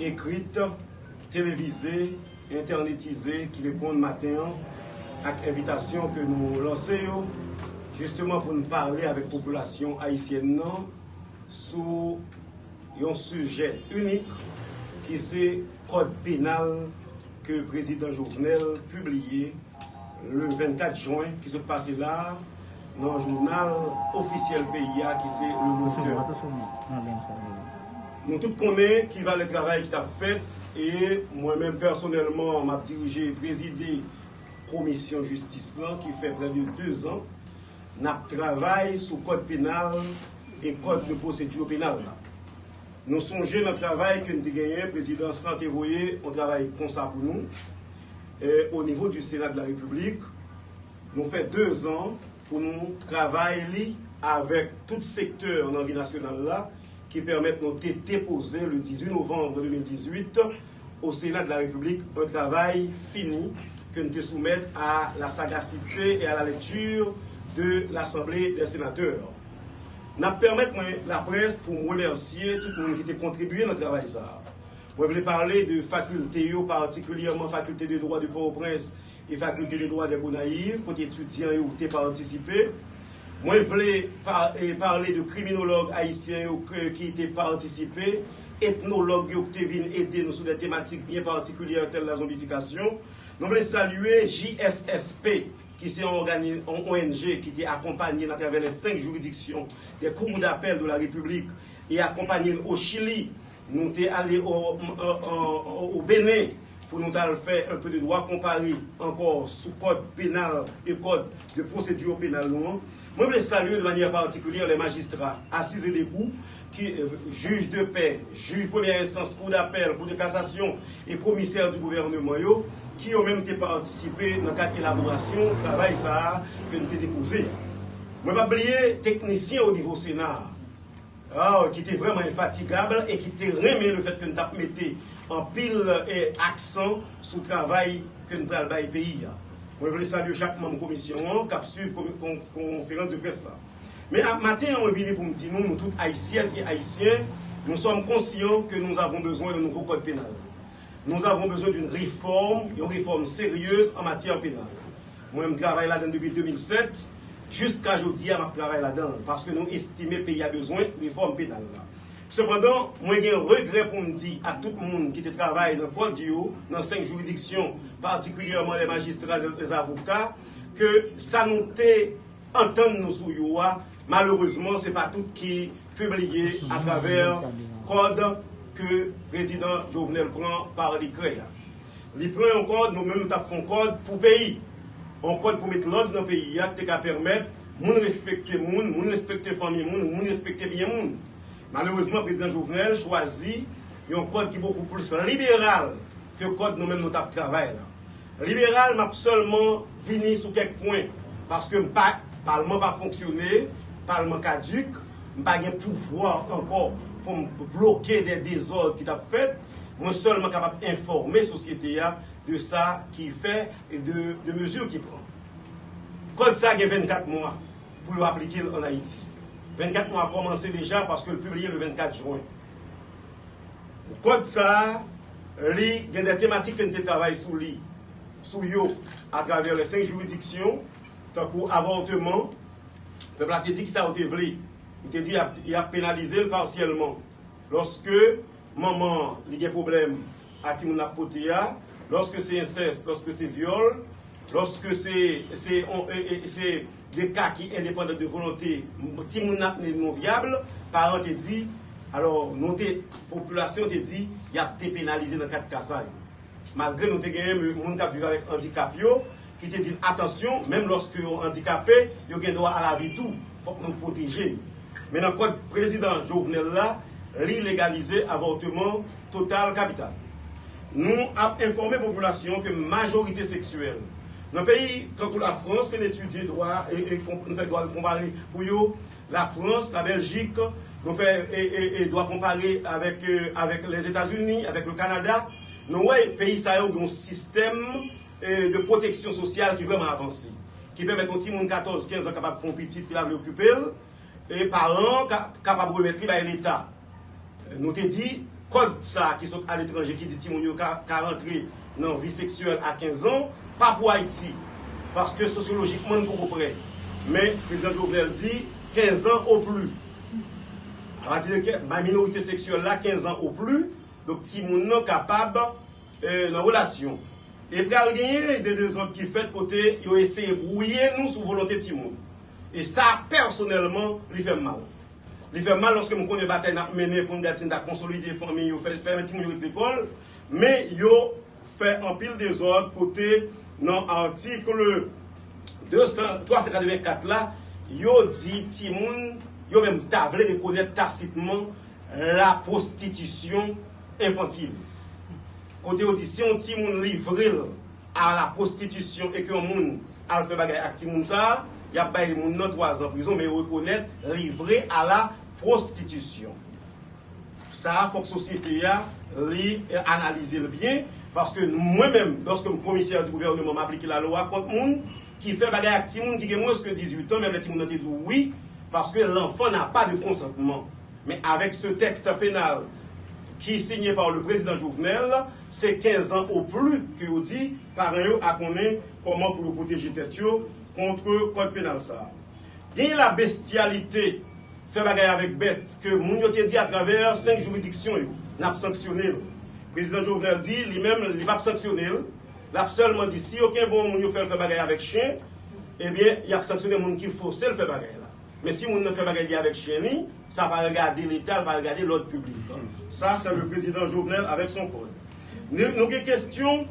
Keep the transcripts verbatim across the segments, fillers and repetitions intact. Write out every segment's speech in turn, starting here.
ekrit, televize, entènetize ki reponn maten an ak envitasyon ke nou lanse yo, jisteman pou n pale avèk popilasyon ayisyèn nan sou yon sijè inik ki se kòd penal ke prezidan Jovenel pibliye le vennkat jen ki sot pase la a nan jounal ofisyèl peyi a ki se Le Moniteur. Nou tout konnen ki valè travay ki t ap fèt e mwen menm pèsonèlman m ap dirije, prezide komisyon jistis lan ki fè prè de dezan n ap travay sou kòd penal e kòd de pwosedi penal la. Nou sonje nan travay ke n te genyen, prezidans lan te voye yon travay konsa pou nou, e, o nivo du Sénat de la République. Nou fè dezan pou nou travay li avèk tout sektè nan vi nasyonal la, ki pèmèt nou te depoze le dizuit novembre deux mille dix-huit au Sénat de la République, un travail fini que n te soumèt à la sagacité et à la lecture de l'Assemblée des sénateurs. N ap pèmèt mwen laprès pou m remèsye tout moun ki te kontribye nan travay sa a. Mwen vle pale de fakilte yo, patikilyèman Faculté de Droit de Port-au-Prince e Faculté de Droit de Gonayiv, kote etidyan yo te patisipe. Mwen vle pa, e, pale de kriminològ ayisyen yo ke, ki te patisipe, etnològ yo ki te vin ede nou sou de tematik byen patikilyè tèl la zonbifikasyon. Nou vle salye J S S P, ki se yon ògani-, yon O N G ki te akonpanye n atravè les cinq juridictions des cours d'appel de la République e akonpanye n o Chili. Nou te ale o, o, o, o Benen pou nou t al fè un peu de droit comparé ankò sou kòd penal e kòd de pwosedi penal nou an. Mwen vle salye de manyè patikilyè les magistrats, Assises et Débouts, ki, euh, jij de pè, jij premyè enstans, kou dapèl, kou de kasasyon e komisè di gouvènman yo, ki yo menm te patisipe nan kad elaborasyon travay sa a ke n te depoze a. Mwen p ap bliye teknisyen o nivo Sena a, ki te vrèman enfatigab e ki te renmen lefèt ke n t ap mete anpil, eh, aksan sou travay ke n pral bay peyi a. Mwen vle salye chak manm komisyon an k ap swiv komi-, kon-, konferans de près la. Men a, maten an, mwen vini pou m di nou, nou tout Ayisyèn e Ayisyen, nous sommes conscients que nous avons besoin d'un nouveau code pénal. Nous avons besoin d'une réforme, yon refòm seryez an matyè penal. Mwen, m travay ladan l depi de mil sèt, jiska jodi a, m ap travay ladan l, paske nou estime peyi a bezwen refòm penal la. Sepandan, mwen gen regrè pou m di ak tout moun ki te travay nan kòd yo, nan senk jiridiksyon, patikilyèman les magistrats, les avocats, ke sa nou te antann nou sou yo a, malerezman, se pa tout ki pibliye atravè kòd ke prezidan Jovenel pran pa dekrè a. Li pran yon kòd, nou menm nou t ap fè yon kòd pou peyi. Yon kòd pou met lòd nan peyi a, ki te ka pèmèt moun respekte moun, moun respekte fanmi moun, moun respekte byen moun. Malerezman, prezidan Jovenel chwazi yon kòd ki bokou plis liberal ke kòd nou menm nou t ap travay la. Liberal, m ap sèlman vini sou kèk pwen, paske m pa, palman pa fonksyone, palman kadik, m pa gen pouvwa ankò pou m bloke de dezòd ki t ap fèt. Mwen sèlman kapab enfòme sosyete a de sa ki fè e de, de mezi ki pran. Kòd sa gen vennkat mwa pou yo aplike l ann Ayiti. Vennkat mwa kòmanse deja paske l pibliye le vennkat jen. Kòd sa a, li gen de tematik ke n te travay sou li, sou yo, atravè les cinq juridictions, tankou avòteman, pèp la te di kisa yo te vle. Yo te di y ap, y ap penalize l pasyèlman. Lòske manman an, li gen pwoblèm ak timoun l ap pote a, lòske se ensès, lòske se vyòl, lòske se, se, on, e, e, se de ka ki endepandan de volonte, timoun nan ap ne non vyab, paran te di, alò, nou te, popilasyon te di, y ap depenalize nan kat ka sa yo. Malgre nou te genyen moun k ap viv avèk andikap yo, ki te di n, atansyon, menm lòske yo andikape, yo gen dwa a lavi tou, fòk nou pwoteje yo. Men nan kòd prezidan Jovenel la, li legalize avòteman total kapital. Nou ap enfòme popilasyon ke majorite seksyèl nan peyi tankou Lafrans, ke n etidye dwa e, e konp-, nou fè dwa konpare pou yo, Lafrans, Labèljik, nou fè e, e, e dwa konpare avèk, e, avèk Lèzetazini, avèk le Kanada. Nou wè peyi sa yo gen yon sistèm, e, de pwoteksyon sosyal ki vrèman avanse, ki pèmèt yon timoun katòz, kenz an kapab fè yon pitit, li pa vle okipe l, e paran an ka, kapab remèt li bay Leta. Nou te di, kòd sa a ki sot aletranje ki di timoun yo ka, ka rantre nan vi seksyèl a kenz an, pa pou Ayiti. Paske sosyolojikman, n poko prè. Men, prezidan Jovenel di kenz an o pli. Apati de ke, ba minorite seksyèl la, kenz an o pli, donk timoun nan kapab, eh, nan relasyon. E pral genyen de dezòd ki fèt kote yo eseye bwouye nou sou volonte timoun. E sa, pèsonèlman, li fè m mal. Li fè m mal lòske m konnen batay n ap mennen pou n gad si n ta konsolide fanmi yo, fè, pèmèt timoun yo ret lekòl, men yo fè anpil dezòd kote nan atik de san, twa san katrevenkat la, yo di timoun, yo menm ta vle rekonèt tasitman la prostitisyon enfantil. Kote yo di si yon timoun livre l a la prostitisyon e ke yon moun al fè bagay ak timoun sa a, y ap bay moun nan twa zan prizon, men yo rekonèt livre a la prostitisyon. Sa a, fòk sosyete a, li, eh, analize l byen, paske mwen menm, lòske m komisè di gouvèneman, m aplike lalwa kont moun ki fè bagay ak timoun ki gen mwens ke dizuit an, menm lè timoun nan te di w wi, paske l'enfant n'a pas de consentement. Men avèk se tèks penal ki sinye pa le prezidan Jovenel, se kenz an o pli ke yo di paran yo a konnen kòman pou yo pwoteje tèt yo kont kòd penal sa a. Genyen la bestyalite, fè bagay avèk bèt, ke moun yo te di atravè senk jiridiksyon yo, n ap sanksyone l. Prezidan Jovenel di, li menm, li p ap sanksyone l, l ap sèlman di, si yo kenbe yon moun yo fè l fè bagay avèk chen, ebyen, y ap sanksyone moun ki fòse l fè bagay la. Men si moun nan fè bagay li avèk chen li, sa pa regade Leta, l pa regade lòd piblik. Sa, se le prezidan Jovenel avèk son kòd. Nou, nou gen kesyon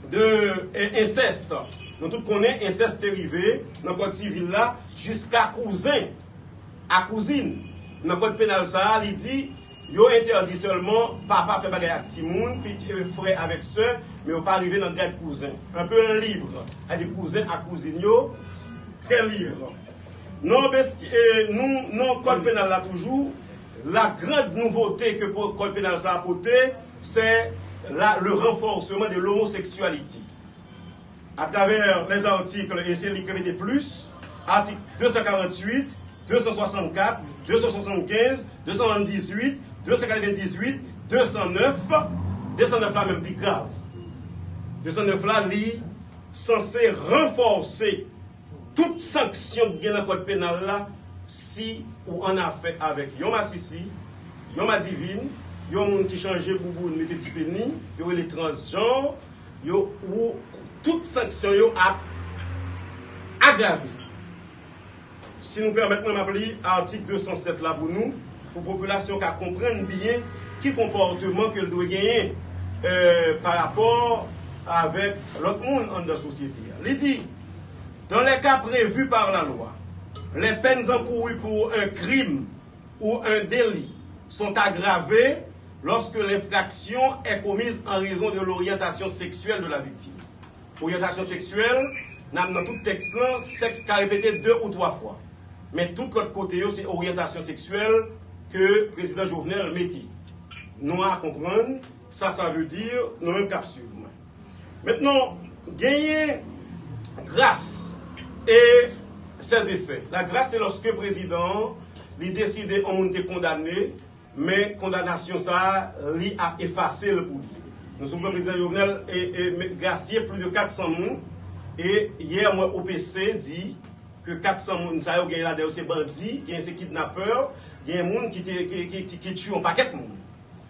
de, eh, ensèst. Nou tout konnen ensèst te rive nan kòd sivil la jiska kouzen a kouzin. Nan kòd penal sa a, li di, yo entèdi sèlman papa fè bagay ak timoun, piti, eh, frè avèk sè, men yo pa rive nan gad kouzen. Enpe lib, ade kouzen ak kouzin yo, trè lib. Non, besti, eh, nou, nan kòd penal la toujou, la grande nouveauté ke po-, kòd penal sa a pote, se la, le renforcement de l'homosexualité. Atravè les articles, e se li ki mete plis, atik de san karanntuit, de san swasannkat, de san swasannkenz, de san swasanndizuit, de san katrevendizuit, de san nèf, de san nèf la menm pi grav. De san nèf la, li sanse ranfòse tout sanksyon ki gen nan kòd penal la, si ou an afè avèk yon masisi, yon madivin, yon moun ki chanje bouboun, mete ti peni, yo rele transjanr, yo, ou, tout sanksyon yo ap agrave. Si nou pèmèt mwen, m ap li atik de san sèt la pou nou, pou popilasyon ka konprann byen ki konpòteman ke l dwe genyen, eh, pa rapò avèk lòt moun anndan sosyete a. Li di, dans les cas prévus par la loi, les peines encourues pour un crime ou un délit sont aggravées lorsque l'infraction est commise en raison de l'orientation sexuelle de la victime. Oryantasyon seksyèl, n ap nan tout tèks lan, sèks ka repete de ou twa fwa. Men tout lòt kote yo, se oryantasyon seksyèl ke prezidan Jovenel mete. Nou a konprann sa sa vle di, nou menm k ap swiv mwen. Mentnan, genyen gras e ses effets. La gras, se lòske prezidan an, li deside yon moun te kondane, men kondanasyon sa a, li ap efase l pou li. Nou sonje prezidan Jovenel e, e, me-, grasye plis de kat san moun, e yè mwen O P C di ke kat san moun sa yo, gen ladan yo se bandi, gen se kidnapè, gen moun ki te, ki, ki, ki, ki tiye yon pakèt moun.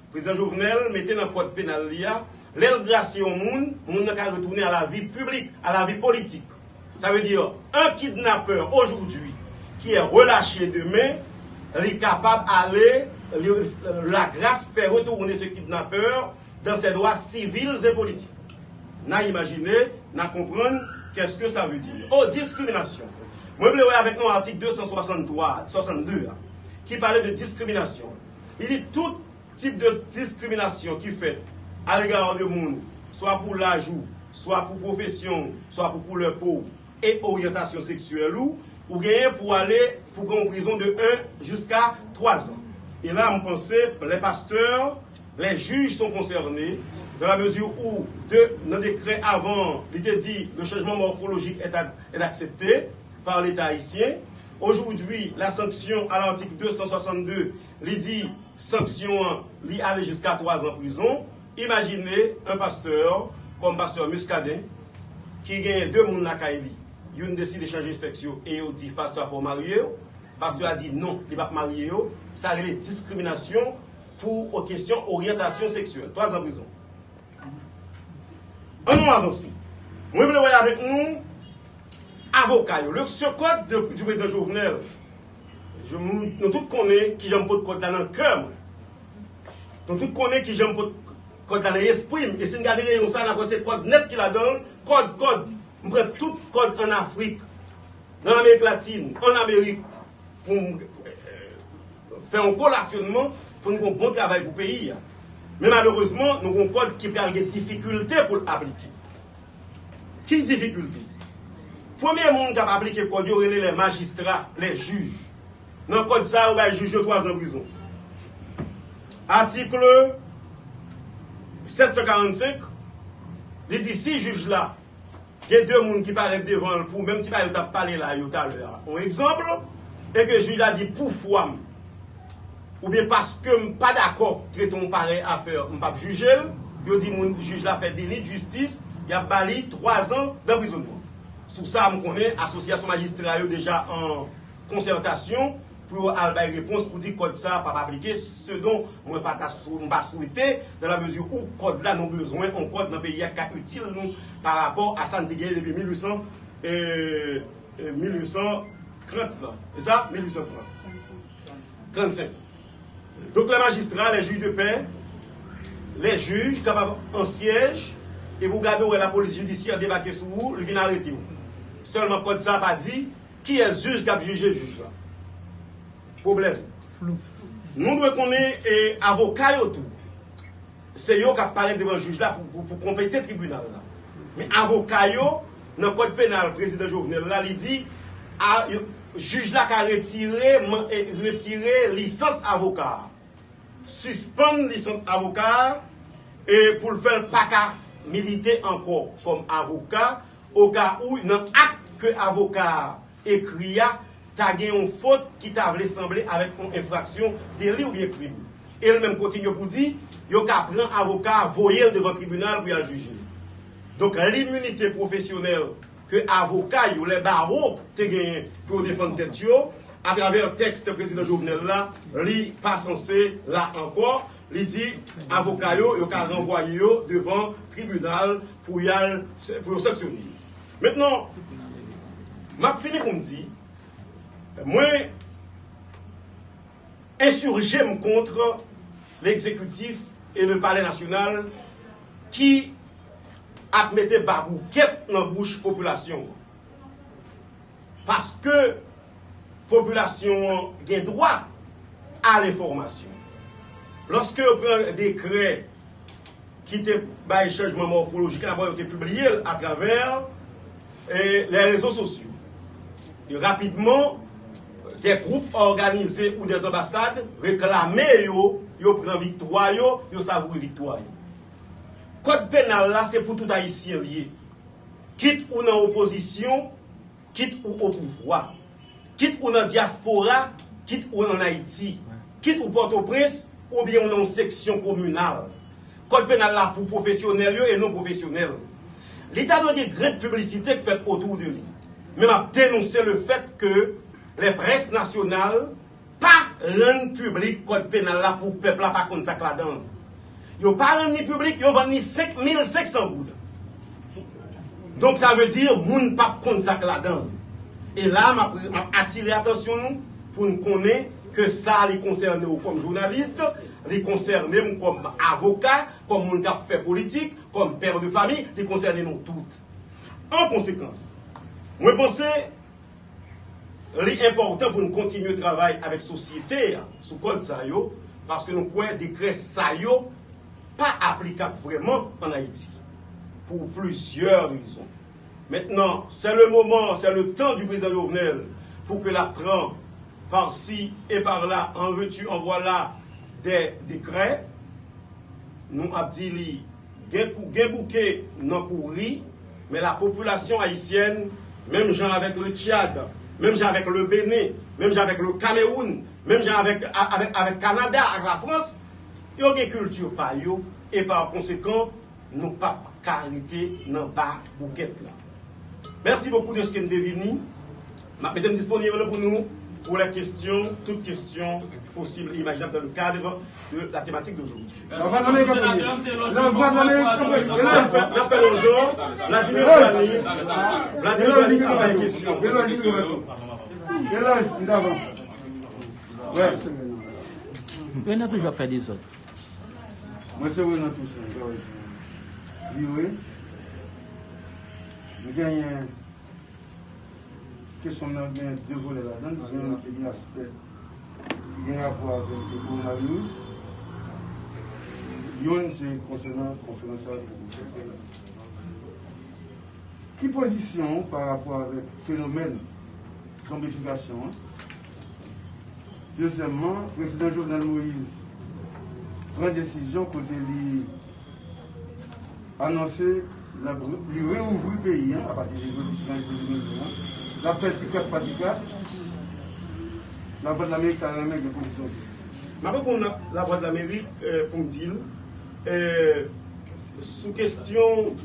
Prezidan Jovenel mete nan kòd penal li a, lè l grasye yon moun, moun nan ka retounen à la vie publique, à la vie politique. Ça veut dire, un kidnappeur aujourd'hui qui est relâché demain, li kapab ale, li, la grâce fait retourner ce kidnappeur dans ses droits civils et politiques. N a imajine, n a konprann, qu'est-ce que ça veut dire? Oh, diskriminasyon. Mwen vle wè avèk nou atik de san swasanntwa, swasannde a, ki pale de diskriminasyon. Li di tout tip de diskriminasyon ki fèt à l'égard de moun, swa pou laj ou, swa pou pwofesyon w, swa pou koulè po w e oryantasyon seksyèl ou, ou genyen pou ale, pou pran yon prizon de un jusqu'à trois ans. E la, m panse, les pasteurs, les juges sont concernés, dans la mesure où, de, nan dekrè avan, li te di, le changement morphologique est, a, est accepté par l'État haïtien. Aujourd'hui, la sanction à l'article deux cent soixante-deux, li di, Sanksyon an, li ale jiska twa zan prizon. Imajine yon pastè, kòm pastè Muscadin, ki genyen de moun lakay li. Youn deside chanje sèks yo e yo di pastè a fò w marye yo. Pastè a di non, li p ap marye yo. Sa rele diskriminasyon pou kesyon oryantasyon seksyèl. Twa zan prizon. Ann nou avanse. Mwen vle wè avèk nou avoka yo. Le, ce code de, du président Jovenel, je, nou tout konnen kijan m pot kòd la nan kè mwen. Nou tout konnen kijan m pot kòd la nan espri m. E si n gade reyon sa, n ap wè se kòd nèt ki ladan l. Kòd, kòd. M pran tout kòd ann Afrik, nan Amerik Latin, ann Amerik, pou m, eh, fè yon kolasyonman pou n gen yon bon travay pou peyi a. Men malerezman, nou gen yon kòd ki pral gen difikilte pou l aplike. Ki difikilte? Premye moun k ap aplike kòd yo rele les magistrats, les juges. Nan kòd sa a, yo bay jij yo twa zan prizon. Atik sèt san karannsenk, li di si jij la gen de moun ki parèt devan l pou menm ti bagay yo t ap pale la yo talè a, yon egzanp, e ke jij la di pou fwa m, oubyen paske m pa dakò trete yon parèy afè, m p ap jije l, yo di moun, jij la fè deli d jistis, y ap ba li twa zan d anprizònman. Sou sa, m konnen asosyasyon majistra yo deja an konsètasyon pou yo al bay repons pou di kòd sa a p ap aplike, ce dont mwen pa ta sou, m pa swete, dans la mesure où kòd la, nou bezwen yon kòd nan peyi a k ka itil nou pa rapò a sa n te genyen depi mil uit san, eh, eh, mil uit san trant lan. E sa? Mil uit san trant. Trannsenk. Donk, les magistrats, les juges de paix, les juges kapab an syèj, epi w gade w wè lapolis jidisyè debake sou ou, l vin arete w. Sèlman kòd sa a pa di kiyès jij k ap jije jij la. Pwoblèm. Nou dwe konnen, e, avoka yo tou. Se yo k ap parèt devan jij la pou, pou, pou konplete tribinal la. Men avoka yo, nan kòd penal prezidan Jovenel la, li di, a, yo, jij la ka retire, man, e, retire lisans avoka a. Sispann lisans avoka a, e pou l fè l pa ka milite ankò kòm avoka, oka ou nan ak ke avoka a ekri a ta gen yon fot ki ta vle sanble avèk yon enfraksyon, deli oubyen krim. E l menm kontinye pou di, yo ka pran avoka a, voye l devan tribinal pou y al jije l. Donk, liminite pwofesyonèl ke avoka yo, les barreaux, te genyen pou yo defann tèt yo, atravè tèks prezidan Jovenel la, li pa sanse la ankò. Li di, avoka yo, yo ka ranvwaye yo devan tribinal pou y al, pou yo sanksyone yo. Mentnan, m ap fini pou m di, mwen ensije m kont legzekitif e le palè nasyonal ki ap mete baboukèt nan bouch popilasyon an. Paske popilasyon an gen dwa a lenfòmasyon. Lòske yo pran dekrè ki te bay chanjman mòfolojik la, bon, yo te pibliye l atravè, e, les réseaux sociaux. E rapidman, des groupes organisés ou des ambassades reklame yo, yo pran viktwa yo, yo savoure viktwa yo. Kòd penal la, se pou tout Ayisyen l ye. Kit ou nan opozisyon, kit ou o pouvwa, kit ou nan dyaspora, kit ou ann Ayiti, kit ou Pòtoprens, oubyen ou nan yon seksyon kominal. Kòd penal la pou pwofesyonèl yo e non pwofesyonèl. Li ta dwe gen grenn piblisite k fèt otou de li. Men m ap denonse le fèt ke les presses nationales pa rann piblik kòd penal la pou pèp la pa konn sa k ladan l. Yo pa rann li piblik, yo vann li senk mil senk san goud. Donk, sa vle di, moun p ap konn sa k ladan l. E la, m ap, m ap atire atansyon nou pou n konnen ke sa, li konsène w kòm jounalis, li konsène m kòm avoka, kòm moun k ap fè politik, kòm pè de fami, li konsène nou tout. An konsekans, mwen panse li enpòtan pou n kontinye travay avèk sosyete a sou kòd sa yo, paske nou kwè dekrè sa yo pa aplikab vrèman ann Ayiti, pou plizyè rezon. Maintenant, c'est le moment, c'est le temps du président Jovenel pou ke l ap pran par-ci et par-là, en veux-tu, en voilà, des décrets. Nou ap di li, gen kou, gen bouke nan kouri, men la popilasyon ayisyèn, menm jan avèk le Tchad, menm jan avèk le Benin, menm jan avèk le Cameroun, Menm jan avèk, avèk, avèk Kanada ak Lafrans, yo gen kilti pa yo, e pa konsekan, nou p ap ka rete nan ba boukèt la. Mèsi bokou dèske n te vini. M ap mete m disponib pou nou pou lè kesyon, tout kesyon posib e imajinab dans le cadre de la thématique d'aujourd'hui. La Voix de l'Amérique en premier. La Voix de l'Amérique en premier. N ap fè, n ap fè lonjan. Vladimir Johannis. Vladimir Johannis ap bay kesyon. Elanj, m davan. Wè. Renan toujou ap fè dezòd. Mwen se Renan Toussaint, George Vire. Nou genyen kesyon nan gen de volè ladan l, gen yon ki gen aspè ki gen rapò avèk kowonaviris. Youn se konsènan konferans sa a ki pou fèt la. Ki pozisyon w pa rapò avèk fenomèn zonbifikasyon an? Dezyèmman, Prezidan Jovenel Moïse pran desizyon kote li anonse l ap re- li reouvri peyi an apati de jodi jan de mezi an. L ap fè l ti kras pa ti kras. Lavwadlamerik ta renmen gen pozisyon sou sa. M ap reponn Lavwadlamerik, eh, pou m di l, eh, sou kesyon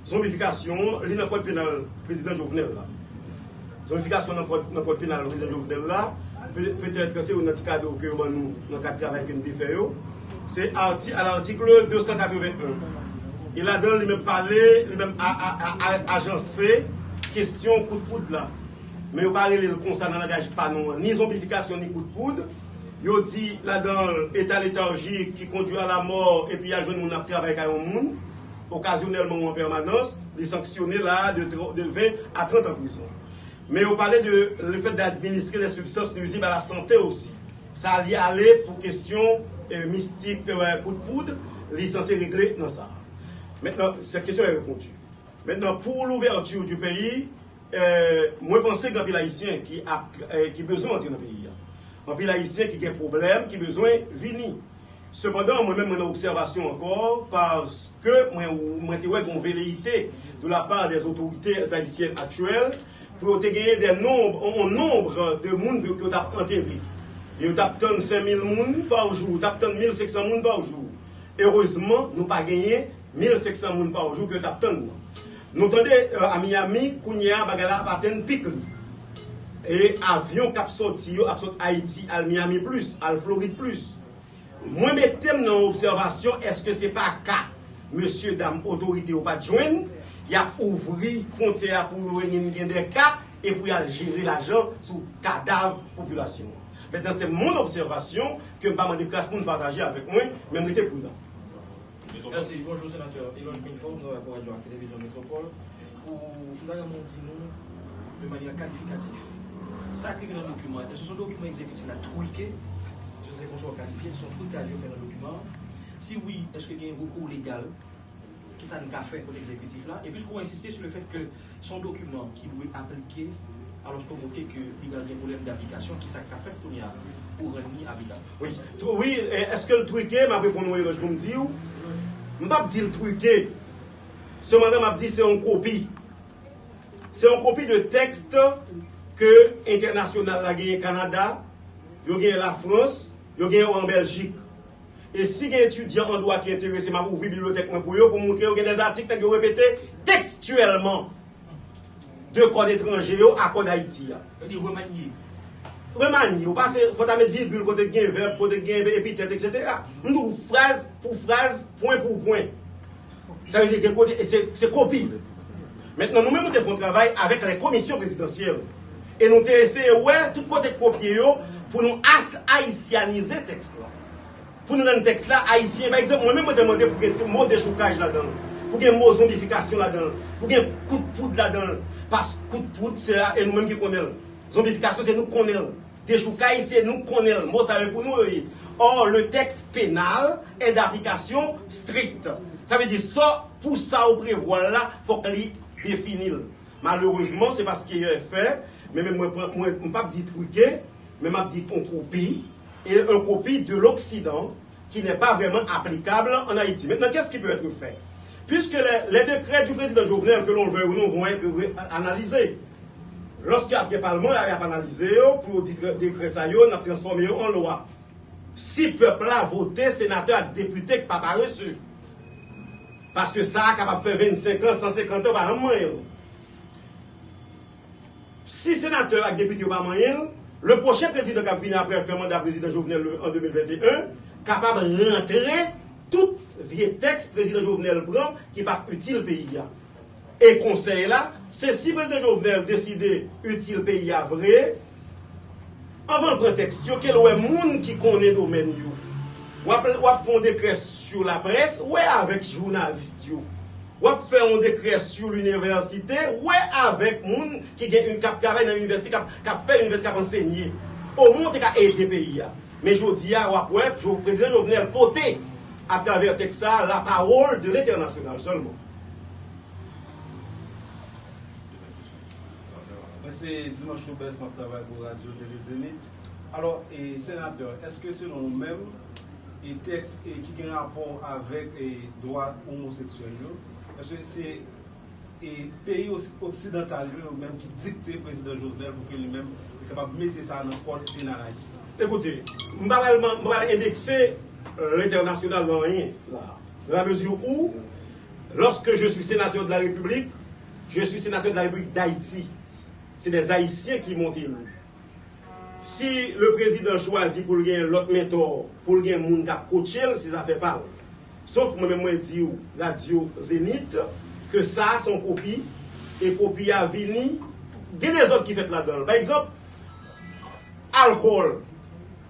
zonbifikasyon an, li nan kòd penal Prezidan Jovenel la. Zonbifikasyon nan kòd, nan kòd penal Prezidan Jovenel la, pe- petèt se youn nan ti kado ke yo ban nou nan kad travay ke n te fè yo. Se arti, à l'article deux cent quatre-vingt-un. E ladan l, li menm pale, li menm a- a- a- a- ajanse kesyon kout poud la. Men yo pa rele l konsa nan langaj pa nou an, ni zonbifikasyon, ni kout poud. Yo di ladan l, état léthargique qui conduit à la mort, epi y al jwenn moun ap travay kay yon moun, okazyonèlman ou an pèmanans, li sanksyone la de, tro- de ven a trant an prizon. Men yo pale de le fait d'administrer des substances nuisibles à la santé aussi. Sa li ale pou kesyon, eh, mistik, eh, kout poud, li sanse regle nan sa. Maintenant, cette question est répondue. Maintenant, pour l'ouverture du pays, eh, mwen panse gen anpil Ayisyen ki ap, eh, ki bezwen antre nan peyi a. Anpil Ayisyen ki gen pwoblèm, ki bezwen vini. Sepandan, mwen menm, mwen nan obsèvasyon ankò, paske mwen, mwen te wè gen yon veleyite de la part des autorités haïtiennes actuelles, pou yo te genyen de nonb, yon nonb de moun ke, ke yo t ap antere. Yo t ap tann senk mil moun pa jou, yo t ap tann mil senk san moun pa jou. Erezman, nou pa genyen mil senk san moun pa jou ke yo t ap tann nan. Nou tande, eh, a Miami, kounye a, bagay la ap atenn pik li. E avyon k ap sòti yo ap sot Ayiti, al Miami plis, al Florid plis. Mwen mete m nan obsèvasyon, èske se pa ka, mesye dam otorite yo pa t jwenn, y ap ouvri fwontyè a pou yo vin gen de ka, e pou y al jere lajan sou kadav popilasyon an. Maintenant, c'est mon observation, ke m pa mande kras moun pataje avèk mwen, men m rete pridan. Mèsi. Bonjou, Senatè Eloge Milfort, nou travay pou Radyo ak Televizyon Metropole. Ou, m ta renmen w di nou, de manyè kalifikatif, sa k rive nan dokiman an, èske se yon dokiman egzekitif la twike, èske se konsa w kalifye, se yon twikaj yo fè nan dokiman an? Si wi, èske gen rekou legal? Kisa n ka fè kot egzekitif la? E piske w ensiste sou le fèt ke se yon dokiman ki dwe aplike, alòske w montre ke li pral gen pwoblèm daplikasyon, kisa k ka fèt kounye a pou rann li aplikab? Wi, tw- wi, e, èske l twike? M ap reponn ou, Eloge, pou m di w. M p ap di l twike. Sepandan, m ap di se yon kopi. Se yon kopi de tèks ke entènasyonal la genyen Kanada, yo genyen Lafrans, yo genyen yo an Bèljik. E si gen etidyan an dwa ki enterese, m ap ouvri bibliyotèk mwen pou yo, pou m montre yo gen de atik nèg yo repete tekstyèlman de kòd etranje yo a kòd Ayiti a. Sa vle di remanye. Remanye, ou pase, fò ta met vigil kote k gen vèb, kote k gen epitèt, etsetera. M di w fraz pou fraz, pwen pou pwen. Sa vle di gen kote, e se, se kopi. Mentnan, nou menm, nou te fè yon travay avèk lè komisyon prezidansyèl. E nou te eseye wè tout kote k kopye yo pou nou as- ayisyanize tèks la. Pou nou rann tèks la ayisyen. Pa egzanp, mwen menm, mwen te mande pou gen mo dechoukaj ladan l, pou gen mo zonbifikasyon ladan l, pou gen kout poud ladan l. Paske kout poud, se a, e nou menm ki konnen l. Zonbifikasyon, se nou k konnen l. Dechoukaj, se nou k konnen l. Mo sa yo, pou nou yo ye. Or, le texte pénal est d'application stricte. Sa vle di, sa, pou sa ou prevwa l la, fòk li defini l. Malerezman, se pa sa ki fè, men, men mwen, mwen, mwen, m p ap di twike, men m ap di yon kopi, et un copie de l'Occident qui n'est pas vraiment applicable en Haïti. Maintenant, qu'est-ce qui peut être fait? Puisque les, les décrets du président Jovenel, que l'on le veuille ou non, vont être ré- analysés. Lòske ap gen palman la, y ap analize yo pou yo di dekrè sa yo, n ap transfòme yo an lwa. Si pèp la vote senatè ak depite k pa parese. Paske sa a kapab fè vennsenk an, san senkant an, pa janm manyen l. Si senatè ak depite yo pa manyen l, le pwochen prezidan k ap vini apre fè manda prezidan Jovenel an de mil venteyen kapab rantre tout vye tèks prezidan Jovenel pran ki p ap itil peyi a. E konsèy la, se si prezidan Jovenel deside itil peyi a vre, anvan l pran tèks yo, ke l wè moun ki konnen domèn yo. W ap, w ap fè yon dekrè sou laprès, wè avèk jounalis yo. W ap fè yon dekrè sou linivèsite, wè avèk moun ki gen, k ap travay nan inivèsite, k ap, k ap fè inivèsite, k ap ansenye. Omwen w te ka ede peyi a. Men jodi a, w ap wè, Jo- prezidan Jovenel pote, atravè tèks sa, la parole de l'international sèlman. Mwen se Dimanche Robes, m ap travay pou Radyo Tele Zenith. Alò, e, senatè, èske selon ou menm, e tèks e ki gen rapò avèk e dwa omoseksyèl yo, èske se e peyi osi- oksidantal yo, yo menm ki dikte prezidan Jovenel pou ke li menm li kapab mete sa nan kòd penal ayisyen? Ekoute, m pa pral, m pa pral endekse lentènasyonal nan anyen la. Dans la mesure où, lorsque je suis sénateur de la République, je suis sénateur de la République d'Haïti. Se dè Ayisyen ki monte nou. Si le prezidan chwazi pou l gen lòt mentò, pou l gen moun k ap kotche l, se zafè pa l. Sof mwen menm mwen di w, Radyo Zenith, ke sa a se yon kopi, e kopi a vini, gen dezòd ki fèt ladan l. Pa egzanp, alkòl,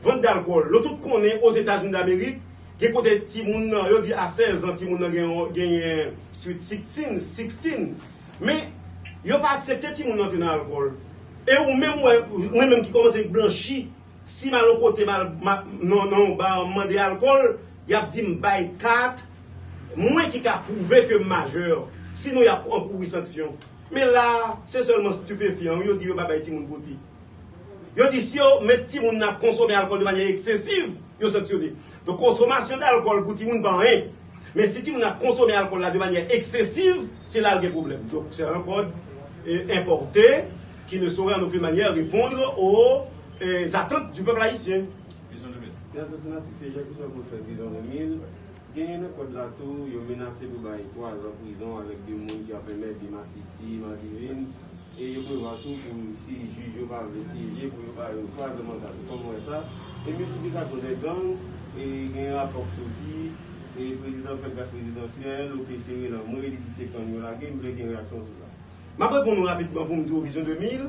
vant dalkòl. Nou tout konnen Ozetazini Damerik, gen kote timoun nan, yo di a sèz an, timoun nan gen, genyen Sweet Sixteen, sixteen. Men, yo pa aksepte timoun nan antre nan alkòl. E ou menm, wè, mwen menm ki kòmanse blanchi, si m al yon kote, m al, m a- nan, nan yon ba, m mande alkòl, y ap di m bay kat, mwen ki ka pwouve ke m majè. Sinon, y ap ankouri sanksyon. Men la, se sèlman stipefyan, wi, yo di yo pa bay timoun pote. Yo di si yo met timoun nan ap konsome alkòl de manyè eksesiv, yo sanksyone. Donk, konsomasyon dalkòl pou timoun pa anyen. Men si timoun nan ap konsome alkòl la de manyè eksesiv, se la l gen pwoblèm. Donk, se yon kòd e, enpòte qui ne saurait en aucune manière répondre aux e, attentes du peuple haïtien. Vizyon de mil. Senatè, senatris, se Jean Christophe Boucher, Vizyon de mil. Genyen nan kòd la tou, yo menase pou bay twazan prizon avèk de moun ki ap enmède masisi, madivin. E yo prevwa tou pou si jij yo pa vle siyeje, pou yo ba yo twazan manda tou. Kòman w wè sa? E miltiplikasyon dè gang, e gen rapò k soti, e prezidan fè gras prezidansyèl, O P C rele anmwe, li di se gang yo lage, m vle gen reyaksyon w sou sa. M ap reponn ou rapidman pou m di w Vizyon de mil.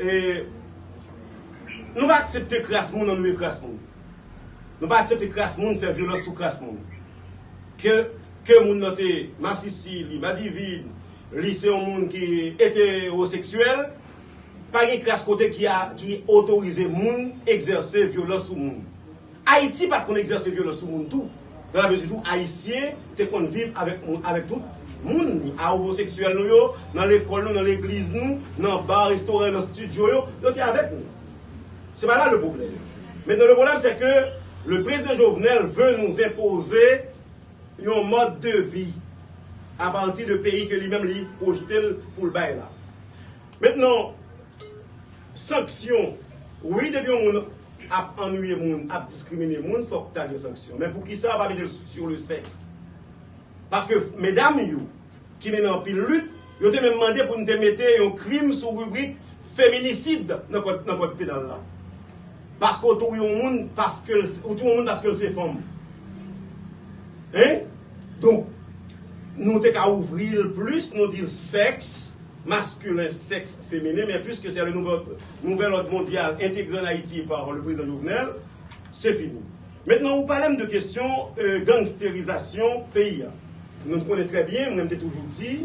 E, nou pa aksepte kras moun an nou ye kras moun. Nou pa aksepte kras moun fè vyolans sou kras moun. Ke, ke moun nan te masisi, li madivin, li se yon moun ki etewoseksyèl, pa gen kras kote ki, a, ki otorize moun egzèse vyolans sou moun. Ayiti pa t konn egzèse vyolans sou moun tou, dans la mesure où Ayisyen te konn viv avèk moun, avèk tout moun, ni a omoseksyèl nou yo, nan lekòl nou, nan legliz nou, nan ba, restoran, nan estidyo yo, yo te avèk nou. C'est pas là le problème. Maintenant, le problème, c'est que le président Jovenel veut nous imposer yon mòd de vi a pati de peyi ke li menm li pwojte l pou l bay la. Maintenant, sanksyon, wi, depi yon moun ap annuiye moun, ap diskrimine moun, fòk ta gen sanksyon. Men poukisa yo pa mete l sur le sexe? Paske medam yo, ki mennen anpil lit, yo te menm mande pou n te mete yon krim sou ribrik feminisid nan kòd, nan kòd penal la. Paske w touye yon moun paske l, ou touye yon moun paske l se fanm. Hein? Donk, nou te ka ouvri l plis, nou di l sèks maskilen, sèks feminen, men puiske se le nouvel, nouvel òd mondyal entegre an Ayiti pa le prezidan Jovenel, se fini. Mentnan, ou pale m de kesyon e, gangsterizasyon peyi a. Nou konnen trè byen, mwen m te toujou di,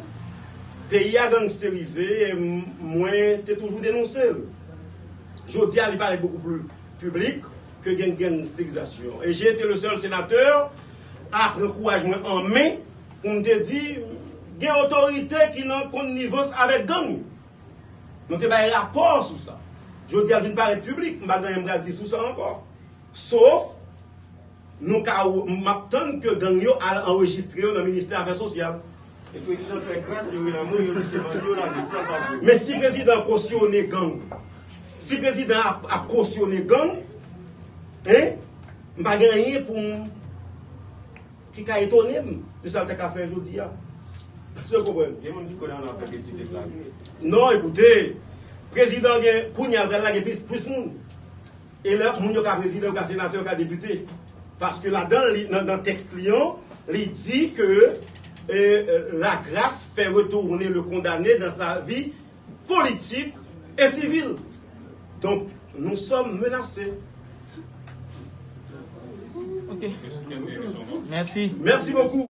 peyi a gangsterize, e mwen te toujou denonse l. Jodi a, li parèt beaucoup plus public ke gen gangsterizasyon. E j'ai été le seul sénateur a pran kouraj mwen an men pou m te di, gen otorite ki nan konnivans avèk gang. Nou te bay rapò sou sa. Jodi a, l vin parèt piblik, m pa gen anyen m pral di sou sa ankò. Sof, nou ka, m ap tann ke gang yo al anrejistre yo nan ministè afè sosyal. E prezidan fè gras, yo rele mwen, yo di se bandi yo lage, sa sa vle. Men si prezidan kosyone gang, si prezidan ap, ap kosyone gang, hein, m pa gen anyen pou m ki ka etone m de sa l ta ka fè jodi a. Èske w konprann? Gen moun ki konnen nan fè depite plage. Non, ekoute, prezidan gen, kounye a, l pral lage plis, plis moun. E lè moun yo ka prezidan, yo ka senatè, yo ka depite. Paske ladan li, nan, nan tèks li an, li di ke, eh, la grâce fait retourner le condamné dans sa vie politique et civile. Donc, nous sommes menacés. Ok. Mèsi. Merci beaucoup.